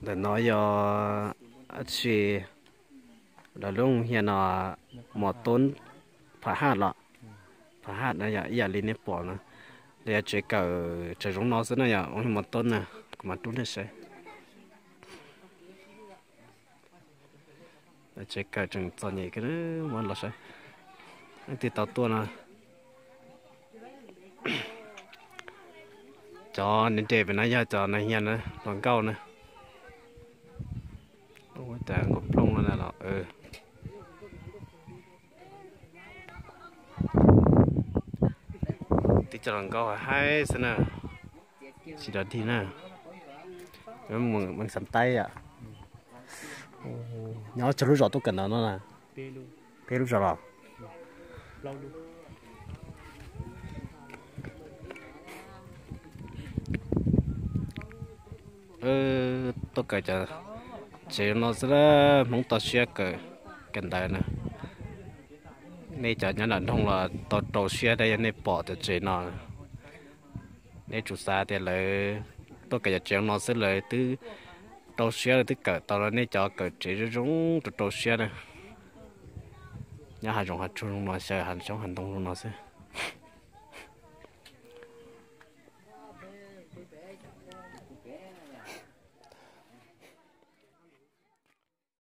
Ntawm no yog dab tsi, lawv lub npe no Mos Toob Pha Haj los, Pha Haj no yog ib yam li nej pom no, los yog tsev kawm tseem zoo no xwb na yom, ua li Mos Toob na, kuv mam rub nej saib. Tsev kawm tseem txom nyem kawg, muab los saib, leej twg tau tuaj no. Cov nres nres pem no yog cov nas hias na, hluas nkauj na. Ua cas nkauj plooj no na los. Tib cov hluas nkauj haib xwb na, tsis dog dig na. Meej Xeev Taib yom. Nyob tsawg lub zos tuaj kawm ntawv no na? Peb lub zos los. Tuaj kawm cov tsev no xwb, Hmoob toj siab kawm, kawm ntawv na. Nej cov nyob nram nroog los tau rau siab thiab, yog nej pom cov tsev no, nej tsum xav tias lawv tuaj kawm cov tsev no xwb lawv twb rau siab, lawv twb kawm tau, nej cov kawm tsev zoo zoo rau rau siab na. Nyob hav zoov hav tsuag zoo no, xyaw hav xyoob hav ntoo zoo no xwb.